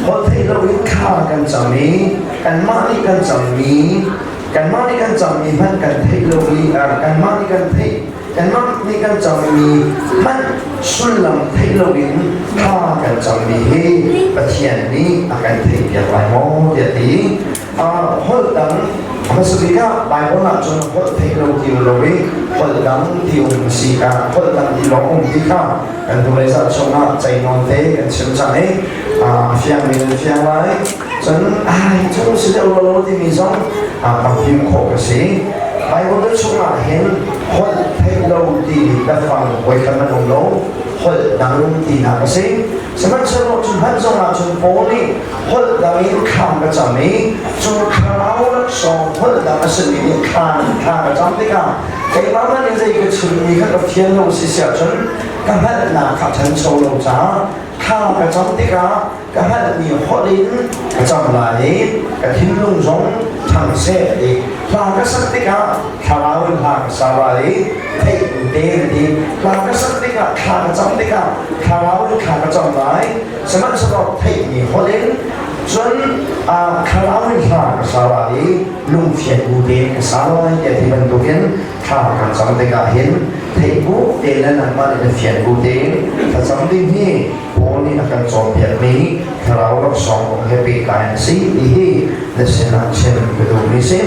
Holh theih loin thla kan cam i kanmah nih kan cammi kanmah nih kan cammi hmanh kan theih lo i kanmah nih kan theih kanmah nih kan cammi hmanh sullam theih loin thla kan cammi hi Pathian nih a kan theihpiak lai maw tiah ti. Holh dang hmasa bik ah Baibal ah cun holh theih lo ti um lo i holh dang ti um si ka holh dang ti lawng um ti kha kan hnulei zarh chungah ceinawn te kan chim cang i a fiang mi nan fiang lai. Cun ai cu si deuh lo lo timi zong ka fim khawh ka si. Baibal chungah hin holh theih lo ti biafang voikhat man um lo, holh dang tinak a si. Sihmanhsehlaw cu hmanh zongah cun Paul nih holh dang in thla ka cam i cu thlarau laksawng holh dang a simi nih thla thla ka cam tikah keimah man in zei ka chimmi kha ka fian lo si si ahcun ka hngalhnak kha ṭhancho lo caah thla ka cam tikah ka hngalhmi holh in ka cam lai i ka thinlung zong ṭhang seh ti. Hla ka sak tikah thlarau in hla ka sa lai i theih te ti. Hla ka sak tikah, thla ka cam tikah thlarau in thla ka cam lai. Sihmanhsehlaw theihmi holh in cun thlarau in hla ka sa lai i lungfian bu tein ka sa lai tiah ti bantukin thla kan cam tikah hin theih bu tein le nangmah nih na fian bu tein thlacam ding hi Paul nih a kan cawnpiakmi thlarau laksawng kong he pehtlai an si ti hi na sinah chim ka duhmi si.